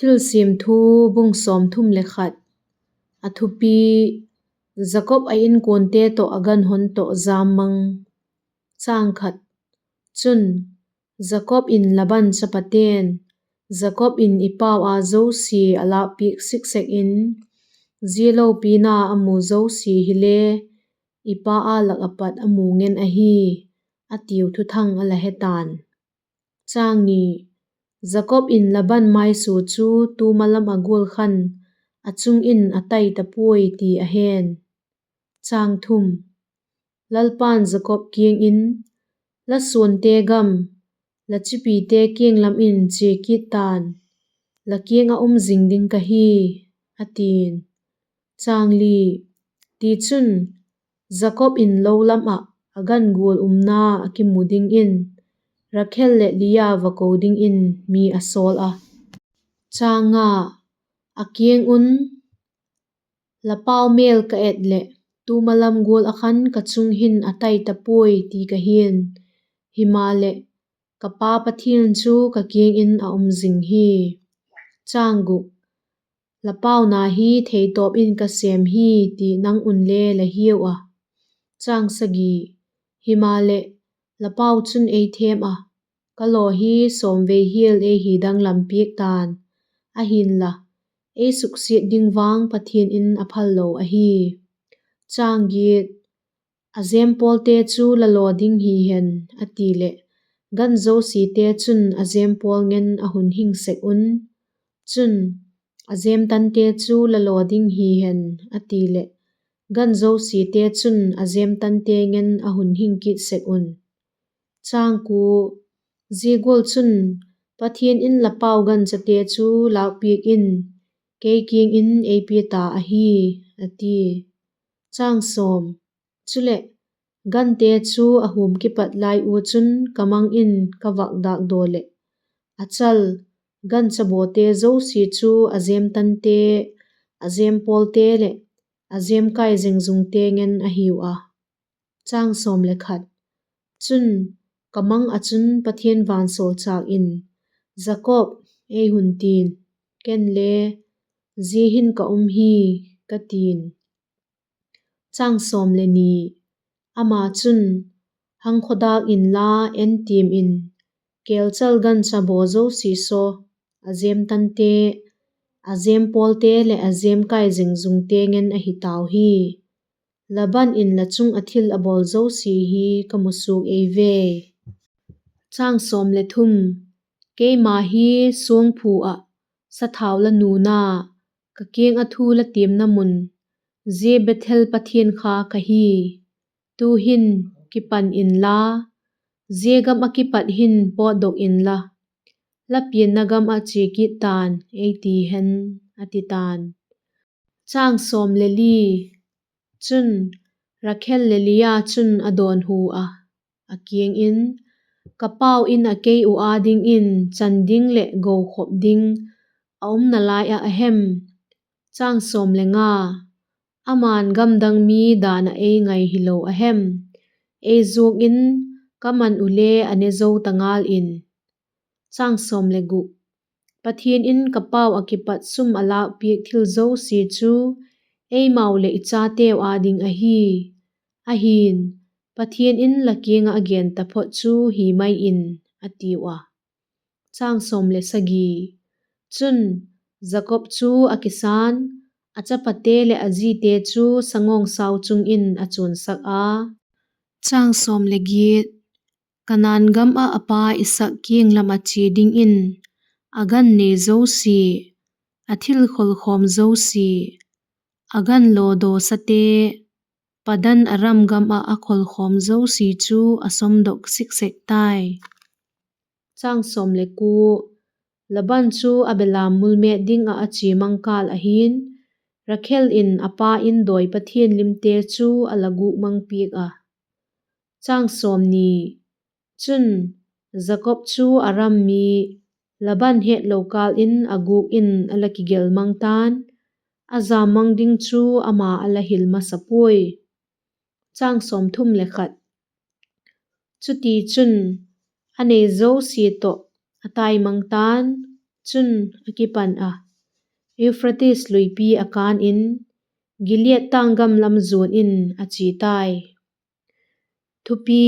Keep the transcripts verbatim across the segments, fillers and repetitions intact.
Thilsiam Thu, bung sawmthum le khat. A thupi: Jakob a inkuante tawh a gan hon tawh jam mang. Chun, Jakob in Laban chapate'n, Jakob in i pau â zosia a lâkpiak sik sek in, zia lopina a mu zosia hile i pa â lak ah pat a mu ngen ahi, a tiu thuthang a la he ta'n. Jakob in Laban maisua chu tuma lam ah gual khan a chung in a tai ta puai ti a he'n. Lalpa'n Jakob kiang in, La suante gam, la chipite kiang lam in chia kit ta'n, la kiang ah um zing ding ka hi, a ti'n. Tichun, Jakob in lo lam ah a gan gual umna a kimu dingin Rakhel leh Lia va ko dingin mi a sawl a. A kiang un, La pau mêl ka et leh, tuma lam gual ah khan ka chung hin a tai ta puai ti ka hia'n; himaleh, ka pa Pathian chu ka kiang in a um zing hi. La pauna hi theitawp in ka sêm hi ti nang unle la hiau a. Himaleh, la pau chun ei thêm ah, ka law hi sawmvei hial ei hi danglam piak ta'n; ahi'nla, ei suksiat ding vang Pathian in a phallo ahi. A jêmpawlte chu la law ding hi hen, a ti leh, gan zosiate chun a jêmpawl ngen a hun hing sek un; chun, a jêmtante chu la law ding hi hen, a ti leh, gan zosiate chun a jêmtante ngen a hun hing kit sek un. Zia gual chun, Pathian in la pau ganchate chu lâkpiak in, kei kiang in ei pia ta ahi, a ti. Chuleh, gante chu a hum kipat lai ua chun ka mang in ka vâk dâk daw leh, a chal, ganchabawte zosia chu a jêmtante, a jêmpawlte leh a jêmkai zengzungte ngen a hiu a. Chun, ka mang ah chun Pathian vansawlchâk in, ‘Jakob,’ ei hun ti'n; ken le, ‘Zia hin ka um hi,’ ka ti'n. Ama chun, ‘Hangkhawdâk inla, en tiam in; kêlchal ganchabaw zosia saw, a jêmtante, a jêmpawlte leh a jêmkai zengzungte ngen ahi tau hi; Laban in la chung ah thil a bawl zosia hi ka mu suak ei ve. Keima hi suangphu ah sathau la nuna, ka kiang ah thu la tiamna mun, zia Bethel Pathian kha ka hi. Tu'hin kipan inla, zia gam ah kipat hin pawtdok inla, la pianna gam ah chia kit ta'n,’ ei ti hen, a ti ta'n. Chun, Rakhel leh Lia chun a dawnhu ah, a kiang in, Ka pau In ah kei uh â dingin chan ding leh gokhop ding a um nalai ah a hem? Ama'n gam dang mi dan ah ei ngai hilo a hem? Ei zuak in ka man uh le a ne zo ta ngal in. Pathian in ka pau ah kipat sum a lâkpiak thil zosia chu eimau leh i chateu â ding ahi; ahi'n, Pathian in la kiang ah a gen taphot chu hi mai in, a tiu a. Chun, Jakob chu a kisa'n, a chapate leh a zite chu sangawngsau chung in a chuansak a. Kanaan gam ah a pa Isaak kiang lam ah chia dingin a gan nei zosia, a thil kholkhawm zosia, a gan lawdawsate, Padan-aram gam ah a kholkhawm zosia chu a sawmdok sik sek tai. Laban chu a belam mul mêt ding ah a chia mang kâl ahi'n, Rakhel in a pa In dawi pathian limte chu a la gûk mang piak a. Chun, Jakob chu Aram mi, Laban hetlo kâl in a gûk in a la kigel mang ta'n; a jam mang ding chu ama a la hil masa puai. Chutichun, a nei zosia tawh a tai mang ta'n; Chun, a kipan ah, Euphrates luipi a kân in, Gilead tâng gam lam zuan in a chia tai. Thupi: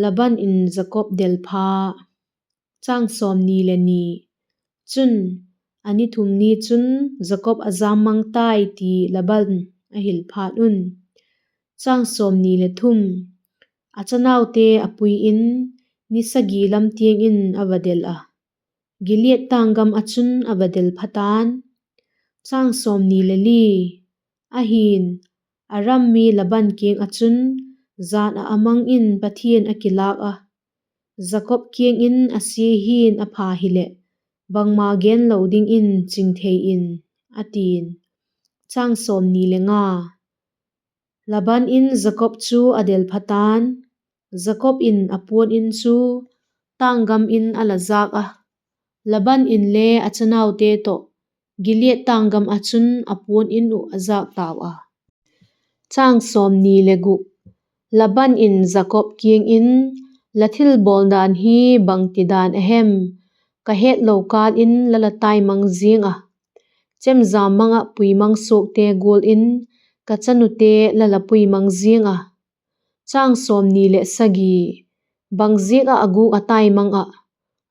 Laban in Jakob del pha. Chun, a ni thum ni chun Jakob a jam mang tai ti Laban a hil phat un, a chanaute a pui in, ni sagi lam tiang in a va del a, Gilead tâng gam ah chun a va del pha ta'n. Ahi'n, Aram mi Laban kiang ah chun jan ah a mang in Pathian a kilâk a, Jakob kiang in, A sia hi'n a pha hileh, bangma genlo dingin ching thei in, a ti'n. Laban in Jakob chu a del pha ta'n; Jakob in a puan in chu tâng gam in a la jâk a, Laban inle a chanaute tawh Gilead tâng gam ah chun a puan in uh a jâk tau a. Laban in Jakob kiang in, La thilbawl dan hi bangtidan a hem? Ka hetlo kâl in la la tai mang ziang a, chemjam mang ah pui mang suakte gual in ka chanute la la pui mang ziang a. Bangziak ah a gûk a tai mang ah?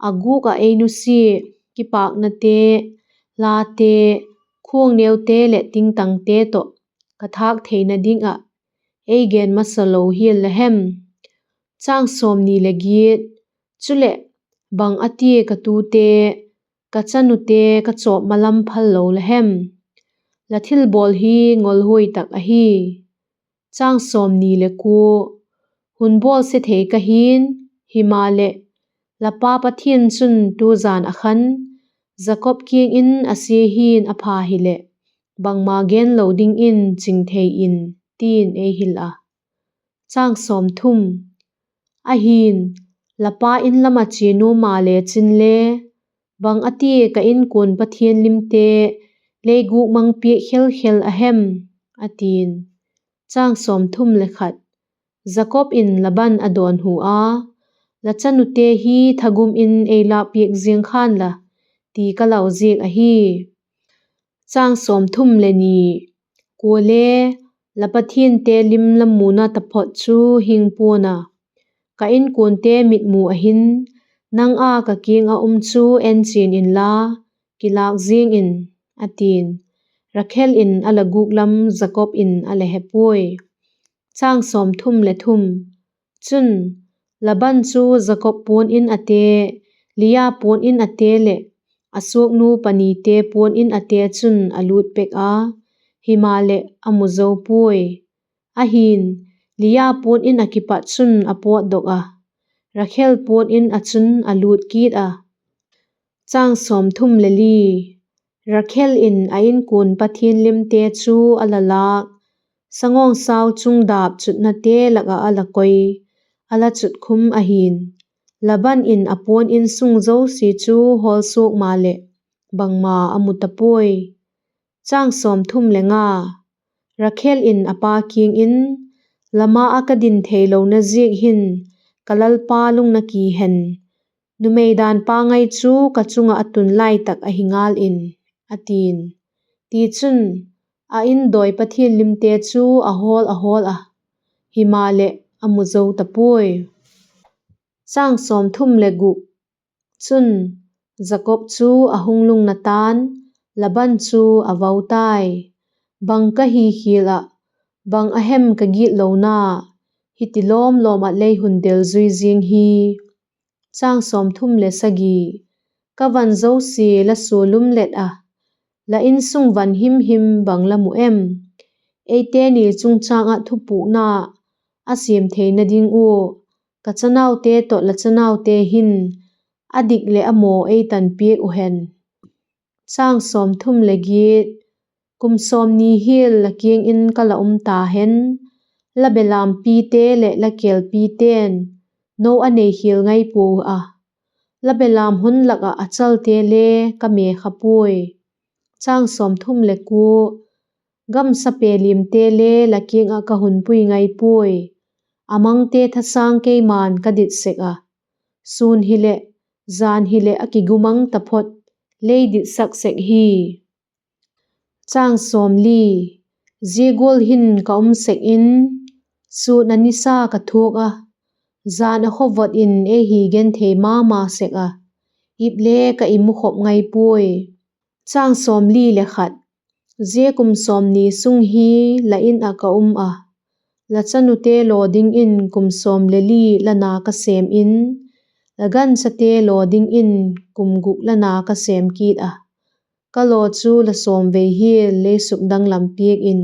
A gûk ah ei nusia, kipâknate, late, khuangneute leh tingtangte tawh ka thâk theina ding ah ei gen masa lo hial la hem? Chuleh, bang a tia ka tute, ka chanute ka chawp malam phal lo la hem? La thilbawl hi ngolhuai tak ahi. Hun bawlse thei ka hi'n; himaleh, la pa Pathian chun tu jan ah khan Jakob kiang in, A sia hi'n a pha hileh, bangma genlo dingin ching thei in, ti'n ei hil a. Ahi'n, la pa in lam ah chia nuam maleh chin le, bang a tia ka inkuan pathian limte lei gûk mang piak khel khel a hem? a ti'n. Jakob in Laban a dawnhu a, La chanute hi thagum in ei lâk piak ziang kha'n la, ti ka lau ziak ahi. Kuale, la pathiante lim la muna taphot chu hing pua'n a, ka inkuante mitmu ah hin nang â ka kiang ah um chu enchian inla, kilâk ziang in, a ti'n. Rakhel in a la gûk lam Jakob in a la he puai. Chun, Laban chu Jakob puan in a te, Lia puan in a te leh a suaknu panite puan in a te chun a lût pek a, himaleh a mu zo puai. Ahi'n, Lia puan in ah kipat chun a pawtdok a, Rakhel puan in ah chun a lût kit a. Rakhel in a inkuan pathian limte chu a la lâk, sangawngsau chung dâp chutnate lak ah a la koi, a la chutkhum ahi'n; Laban in a puan in sung zosia chu hawlsuak maleh, bangma a mu ta puai. Rakhel in a pa kiang in, La ma ah ka din theilona ziak hin ka lalpa lungna ki hen; numei dan pa ngai chu ka chung ah a tun lai tak ahi ngal in, a ti'n. Tichun, a indawi pathian limte chu a hawl a hawl a, himaleh a mu zo ta puai. Chun, Jakob chu a hung lungna ta'n, Laban chu a vau tai, Bang ka hi khial ah, bang a hem ka gitlona, hiti lawm lawm ah lei hun del zui ziang hi. Ka van zosia la sua lum let a, la insung van him him bang la mu em? Eite ni chungchâng ah thupukna a siam theina ding ua ka chanaute tawh la chanaute hin a dik leh a maw ei tan piak uh hen. Kum sawmni hial la kiang in ka la um ta hen, la belampite leh la kêlpite'n no a nei khial ngai puau a, la belam hun lak ah a chalte le ka me kha puai. Gam sape liamte le la kiang ah ka hun pui ngai puai, a mangte thasâng keima'n ka dit sek a, sûn hileh, jan hileh a kigumang taphot lei ditsak sek hi. Zia gual hin ka um sek in, sûn a nisa ka thuak a, jan a khawvot in ei hi genthei ma ma sek a, ip le ka imu khop ngai puai. Zia kum sawmni sung hi la In ah ka um a, la chanute law dingin kum sawm le li la na ka sêm in, la ganchate law dingin kum guk la na ka sêm kit a, ka law chu la sawmvei hial lei sukdanglam piak in.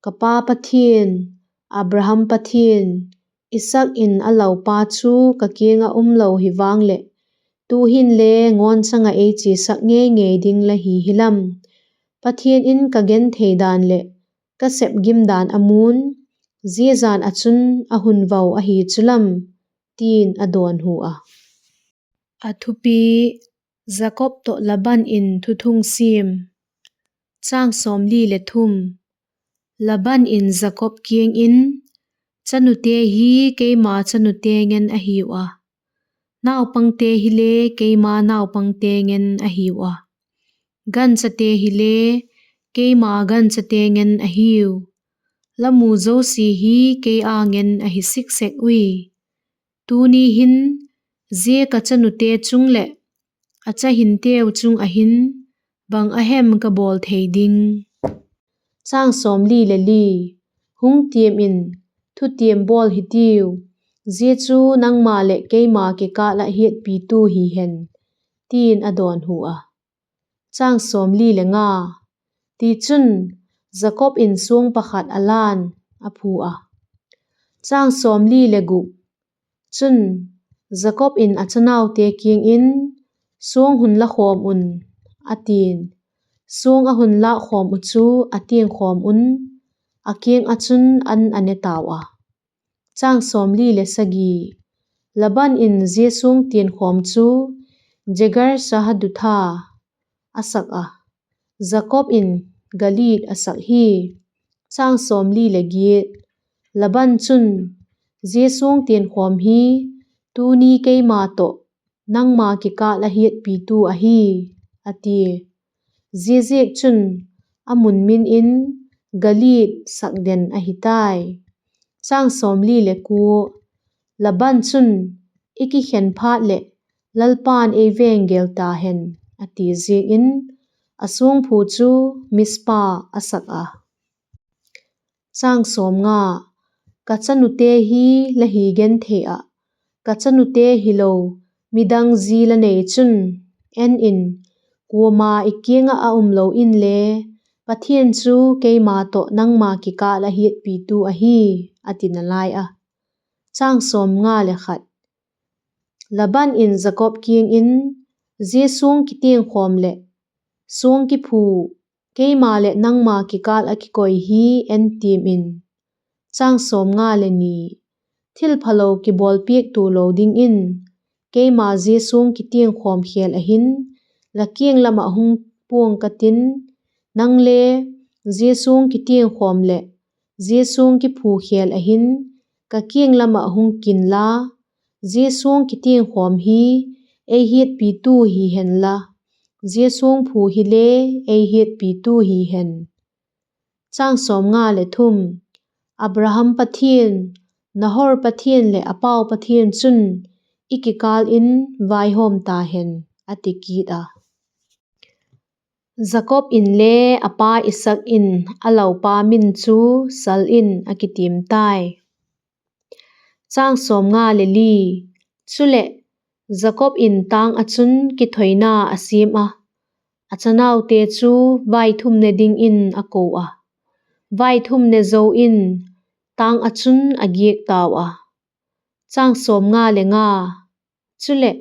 Ka pa Pathian, Abraham Pathian, Isaak in a laupa chu ka kiang ah um lo hi vang leh, tu'hin le ngawnchang ah ei chiasak ngei ngei ding la hi hilam; Pathian in ka genthei dan leh ka sep gim dan a mu'n, zia jan ah chun a hun vau ahi chu lam, ti'n a dawnhu a. A thupi: Jakob tawh Laban in thuthung siam. Laban in Jakob kiang in, Chanute hi keima chanute ngen a hiu a, naupangte hile keima naupangte ngen a hiu a, ganchate hile keima ganchate ngen a hiu; la mu zosia hi kei â ngen ahi sik sek ui. Tuni hin zia ka chanute chung leh a chahinteu chung ah hin bang a hem ka bawl thei ding? Hung tiam in, thutiam bawl hitiu; zia chu nangma leh keima kikâl ah hiatpitu hi hen, ti'n a dawnhu a. Tichun, Jakob in suang pakhat a la'n, a phu a. Chun, Jakob in a chanaute kiang in, Suang hun la khawm un, a ti'n; suang a hun lâk khawm uh chu a tiangkhawm un, a kiang ah chun an a ne tau a. Laban in zia suang tiangkhawm chu Jegar-sahadutha a sak a, Jakob in Galeed a sak hi. Laban chun, Zia suang tiangkhawm hi tuni keima tawh nangma kikâl ah hiatpitu ahi, a tia. Ziaziakchun, a mun min in Galeed sak den ahi tai. Laban chun, I kikhen phat leh Lalpa'n ei veng gel ta hen, a ti ziak in, a suangphu chu Mizpa a sak a. Ka chanute hi la hi genthei ah, ka chanute hilo midang zi la nei chun, en in, kuama i kiang ah a um lo inle, Pathian chu keima tawh nangma kikâl ah hiatpitu ahi, a ti nalai a. Laban in Jakob kiang in, Zia suang kitiangkhawm leh suang kiphu keima leh nangma kikâl ah kikoi hi en tiam in. Thilphalo kibawlpiak tua lo dingin keima zia suang kitiangkhawm khêl ah hin la kiang lam ah hung pua'ng ka tin, nang le zia suang kitiangkhawm leh zia suang kiphu khêl ah hin ka kiang lam ah hung kin la, zia suang kitiangkhawm hi ei hiatpitu hi hen la, zia suangphu hile ei hiatpitu hi hen. Abraham Pathian, Nahor Pathian leh a pau Pathian chun i kikâl in vaihawm ta hen, a ti kit a. Jakob inle a pa Isaak in a laupa min chu sal in a kitiam tai. Chuleh, Jakob in tâng ah chun kithoina a siam a, a chanaute chu vaithum ne dingin a ko a, vaithum ne zo in tâng ah chun a giak tau a. Chuleh,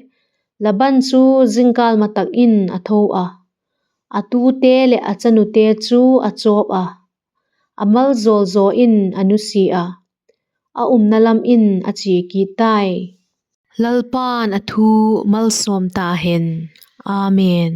Laban chu zingkâl ma tak in a tho a, a tute leh a chanute chu a chawp a, a maljawl zaw in a nusia a, a umna lam in a chia kit tai. Lalpa'n a thu malsawm ta hen. Amen.